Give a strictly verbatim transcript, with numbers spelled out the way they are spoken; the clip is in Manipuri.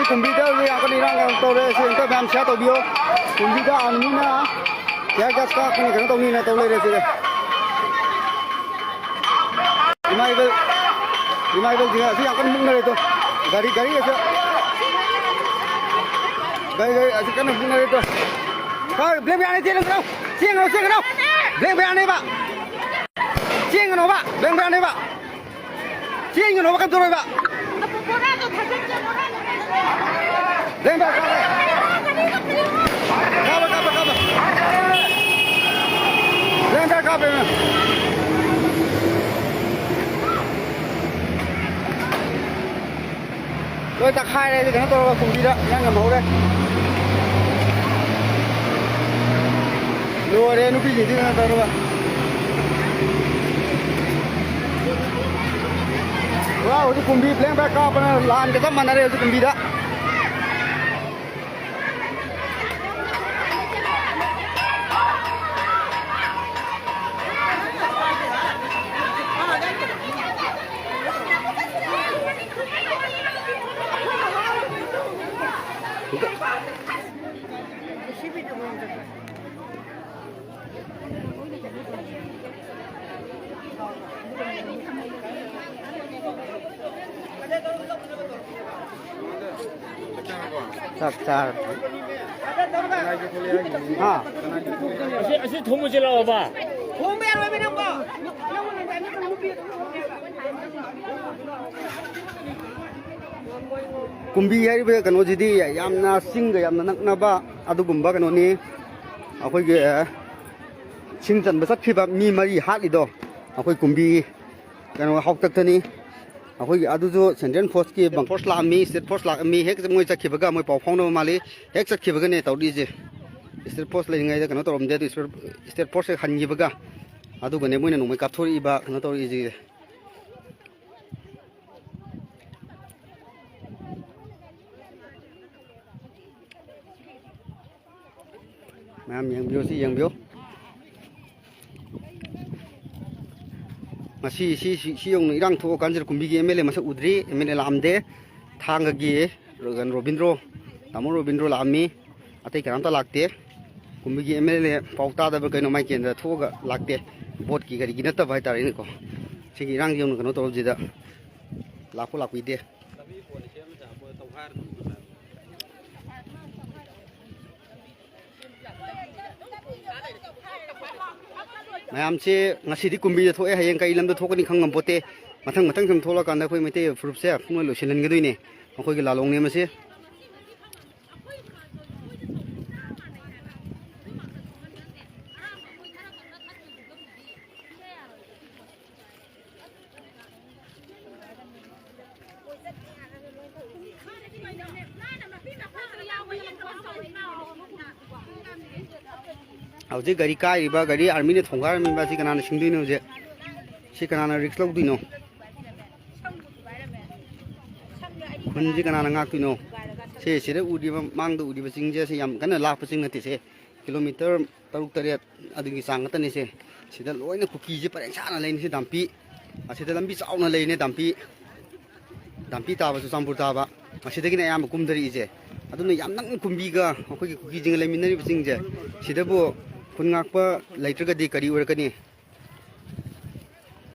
ꯀꯨꯝꯕꯤꯗ ꯍꯧꯖꯤꯛ ꯌꯥꯝ ꯀꯟꯅ ꯏꯔꯥꯡ ꯀꯩꯅꯣ ꯇꯧꯔꯦ꯫ ꯁꯤ ꯑꯝꯇ ꯃꯌꯥꯝ ꯁꯤꯌꯥꯔ ꯇꯧꯕꯤꯌꯣ꯫ ꯀꯨꯝꯕꯤꯗ ꯑꯥꯔꯃꯤꯅ ꯇꯤꯌꯥꯔ ꯒ꯭ꯌꯥꯁ ꯀꯥꯞꯀꯅꯤ, ꯀꯩꯅꯣ ꯇꯧꯅꯤꯅ ꯇꯧ ꯂꯩꯔꯦ ꯁꯤꯗ꯫ ꯏꯃꯥ ꯏꯕꯦꯜ, ꯏꯃꯥ ꯏꯕꯦꯜꯁꯤꯡ ꯑꯁꯤ ꯌꯥꯝ ꯀꯟꯅ ꯃꯨꯛꯅꯔꯦ ꯇꯣ꯫ ꯒꯥꯔꯤ, ꯒꯥꯔꯤ ꯑꯁꯤ, ꯒꯥꯔꯤ, ꯒꯥꯔꯤ ꯑꯁꯤ ꯀꯟꯅ ꯃꯨꯛꯅꯔꯦ ꯇꯣ꯫ ꯁꯥꯔ, ꯕ꯭ꯂꯦꯛ ꯃꯌꯥꯅꯦ, ꯆꯦꯟꯒꯅꯨ, ꯆꯦꯟꯒꯅꯨ, ꯆꯦꯟꯒꯅꯨ꯫ ꯕ꯭ꯂꯦꯛ ꯃꯌꯥꯅꯦꯕ꯫ ꯆꯦꯟꯒꯅꯣꯕ, ꯕ꯭ꯂꯦꯛ ꯃꯌꯥꯅꯦꯕ꯫ ꯆꯦꯟꯒꯅꯣꯕ ꯀꯩꯗꯧꯔꯣꯏꯕ? ꯂꯦꯡꯗ ꯀꯥꯞꯄꯦ꯫ ꯀꯥꯞꯄꯦ, ꯀꯥꯞꯄꯦ, ꯀꯥꯞꯄꯦ꯫ ꯂꯦꯡꯗ ꯀꯥꯞꯄꯦ꯫ ꯂꯣꯏ ꯇꯛꯈꯥꯏꯔꯦ, ꯀꯩꯅꯣ ꯇꯧꯔꯒ ꯀꯨꯝꯕꯤꯗ ꯏꯔꯥꯡ ꯌꯥꯝ ꯍꯧꯔꯦ꯫ ꯂꯣꯏꯔꯦ, ꯅꯨꯄꯤꯁꯤꯡꯁꯤ ꯀꯩꯅꯣ ꯇꯧꯔꯒ꯫ ꯄꯨꯔꯥ ꯍꯧꯖꯤꯛ ꯀꯨꯝꯕꯤ ꯕ꯭ꯂꯦꯡ ꯕ꯭ꯂꯦꯡ ꯀꯥꯞꯄꯅ ꯂꯥꯟꯒ ꯆꯞ ꯃꯥꯟꯅꯔꯦ ꯍꯧꯖꯤꯛ ꯀꯨꯝꯕꯤꯗ꯫ ꯆꯥꯛ ꯆꯥꯔ꯫ ꯍꯥ? ꯑꯁꯤ, ꯑꯁꯤ ꯊꯣꯡꯕꯁꯤ ꯂꯥꯛꯑꯣꯕ꯫ ꯀꯨꯝꯕꯤ ꯍꯥꯏꯔꯤꯕ ꯀꯩꯅꯣꯁꯤꯗꯤ ꯌꯥꯝꯅ ꯆꯤꯡꯒ ꯌꯥꯝꯅ ꯅꯛꯅꯕ ꯑꯗꯨꯒꯨꯝꯕ ꯀꯩꯅꯣꯅꯤ꯫ ꯑꯩꯈꯣꯏꯒꯤ ꯁꯤꯡ ꯆꯟꯕ ꯆꯠꯈꯤꯕ ꯃꯤ ꯃꯔꯤ ꯍꯥꯠꯂꯤꯗꯣ ꯑꯩꯈꯣꯏ ꯀꯨꯝꯕꯤ ꯀꯩꯅꯣ ꯍꯥꯎꯇꯛꯇꯅꯤ꯫ ꯑꯩꯈꯣꯏꯒꯤ ꯑꯗꯨꯁꯨ ꯁꯦꯟꯇ꯭ꯔꯦꯜ ꯐꯣꯔꯁꯀꯤ ꯕꯪ-, ꯐꯣꯔꯁ ꯂꯥꯛꯑꯝꯃꯤ, ꯁ꯭ꯇꯦꯠ ꯐꯣꯔꯁ ꯂꯥꯛꯑꯝꯃꯤ꯫ ꯍꯦꯛ ꯃꯣꯏ ꯆꯠꯈꯤꯕꯒ ꯃꯣꯏ ꯄꯥꯎ ꯐꯥꯎꯅꯕ ꯃꯥꯜꯂꯤ꯫ ꯍꯦꯛ ꯆꯠꯈꯤꯕꯒꯅꯦ ꯇꯧꯔꯛꯏꯁꯦ꯫ ꯁ꯭ꯇꯦꯠ ꯐꯣꯔꯁ ꯂꯩꯔꯤꯉꯩꯗ ꯀꯩꯅꯣ ꯇꯧꯔꯝꯗꯦ, ꯑꯗꯨ ꯁ꯭ꯇꯦꯠ, ꯁ꯭ꯇꯦꯠ ꯐꯣꯔꯁ ꯍꯦꯛ ꯍꯟꯈꯤꯕꯒ ꯑꯗꯨꯒꯅꯦ ꯃꯣꯏꯅ ꯅꯣꯡꯃꯩ ꯀꯥꯞꯊꯣꯔꯛꯏꯕ ꯀꯩꯅꯣ ꯇꯧꯔꯛꯏꯁꯦ꯫ ꯃꯌꯥꯝ ꯌꯦꯡꯕꯤꯌꯨ, ꯁꯤ ꯌꯦꯡꯕꯤꯌꯨ꯫ ꯉꯁꯤ ꯁꯤ, ꯁꯤ, ꯁꯤ ꯌꯧꯅ ꯏꯔꯥꯡ ꯊꯣꯛꯑꯀꯥꯟꯁꯤꯗ ꯀꯨꯝꯕꯤꯒꯤ ꯑꯦꯝ ꯑꯦꯜ ꯑꯦ ꯃꯁꯛ ꯎꯗ꯭ꯔꯤ, ꯑꯦꯝ ꯑꯦꯜ ꯑꯦ ꯂꯥꯛꯑꯝꯗꯦ꯫ ꯊꯥꯡꯒꯒꯤ ꯔꯣꯕꯤꯟꯗ꯭ꯔꯣ, ꯇꯥꯃꯣ ꯔꯣꯕꯤꯟꯗ꯭ꯔꯣ ꯂꯥꯛꯑꯝꯃꯤ꯫ ꯑꯇꯩ ꯀꯅꯥꯝꯇ ꯂꯥꯛꯇꯦ꯫ ꯀꯨꯝꯕꯤꯒꯤ ꯑꯦꯝ ꯑꯦꯜ ꯑꯦ ꯄꯥꯎ ꯇꯥꯗꯕ ꯀꯩꯅꯣ, ꯃꯥꯏ ꯀꯦꯟꯗ꯭ꯔ ꯊꯣꯛꯑꯒ ꯂꯥꯛꯇꯦ꯫ ꯚꯣꯠꯀꯤ ꯀꯔꯤꯒꯤ ꯅꯠꯇꯕ ꯍꯥꯏꯇꯥꯔꯦꯅꯦꯀꯣ꯫ ꯁꯤꯒꯤ ꯏꯔꯥꯡꯁꯤ ꯌꯧꯅ ꯀꯩꯅꯣ ꯇꯧꯔꯕꯁꯤꯗ ꯂꯥꯛꯄ ꯂꯥꯛꯄꯤꯗꯦ꯫ ꯃꯌꯥꯝꯁꯦ ꯉꯁꯤꯗꯤ ꯀꯨꯝꯕꯤꯗ ꯊꯣꯛꯑꯦ, ꯍꯌꯦꯡ ꯀꯩ ꯂꯝꯗ ꯊꯣꯛꯀꯅꯤ ꯈꯪꯉꯝꯄꯣꯠꯇꯦ꯫ ꯃꯊꯪ ꯃꯊꯪ ꯁꯨꯝ ꯊꯣꯛꯂꯀꯥꯟꯗ ꯑꯩꯈꯣꯏ ꯃꯩꯇꯩ ꯐꯨꯔꯨꯞꯁꯦ ꯄꯨꯡꯂꯣꯏ ꯂꯣꯏꯁꯤꯜꯍꯟꯒꯗꯣꯏꯅꯦ꯫ ꯃꯈꯣꯏꯒꯤ ꯂꯥꯂꯣꯡꯅꯦ ꯃꯁꯤ꯫ ꯍꯧꯖꯤꯛ ꯒꯥꯔꯤ ꯀꯥꯏꯔꯤꯕ, ꯒꯥꯔꯤ ꯑꯥꯔꯃꯤꯅ ꯊꯣꯡꯒꯥꯏꯔꯝꯃꯤꯕ ꯑꯁꯤ ꯀꯅꯥꯅ ꯁꯤꯡꯗꯣꯏꯅꯣ? ꯍꯧꯖꯤꯛ ꯁꯤ ꯀꯅꯥꯅ ꯔꯤꯛꯁ ꯂꯧꯗꯣꯏꯅꯣ? ꯈꯨꯟꯁꯤ ꯀꯅꯥꯅ ꯉꯥꯛꯇꯣꯏꯅꯣ? ꯁꯦ, ꯁꯤꯗ ꯎꯔꯤꯕ, ꯃꯥꯡꯗ ꯎꯔꯤꯕ ꯆꯤꯡꯁꯦ, ꯁꯤ ꯌꯥꯝ ꯀꯟꯅ ꯂꯥꯞꯄ ꯆꯤꯡ ꯅꯠꯇꯦ꯫ ꯁꯦ ꯀꯤꯂꯣꯃꯤꯇꯔ ꯇꯔꯨꯛ ꯇꯔꯦꯠ ꯑꯗꯨꯒꯤ ꯆꯥꯡ ꯈꯛꯇꯅꯤ꯫ ꯁꯦ ꯁꯤꯗ ꯂꯣꯏꯅ ꯀꯨꯀꯤꯁꯦ ꯄꯔꯦꯡ ꯁꯥꯅ ꯂꯩꯅꯤ꯫ ꯁꯤ ꯗꯥꯝꯄꯤ, ꯑꯁꯤꯗ ꯂꯝꯕꯤ ꯆꯥꯎꯅ ꯂꯩꯅꯦ꯫ ꯗꯥꯝꯄꯤ, ꯗꯥꯝꯄꯤ ꯇꯥꯕ, ꯆꯨꯔꯆꯥꯟꯄꯨꯔ ꯇꯥꯕ, ꯑꯁꯤꯗꯒꯤꯅꯦ ꯑꯌꯥꯝꯕ ꯀꯨꯝꯊꯔꯛꯏꯁꯦ꯫ ꯑꯗꯨꯅ ꯌꯥꯝ ꯅꯛꯅ ꯀꯨꯝꯕꯤꯒ ꯑꯩꯈꯣꯏꯒꯤ ꯀꯨꯀꯤꯁꯤꯡꯒ ꯂꯩꯃꯤꯟꯅꯔꯤꯕꯁꯤꯡꯁꯦ꯫ ꯁꯤꯗꯕꯨ ꯈꯨꯟ ꯉꯥꯛꯄ ꯂꯩꯇ꯭ꯔꯒꯗꯤ ꯀꯔꯤ ꯑꯣꯏꯔꯛꯀꯅꯤ?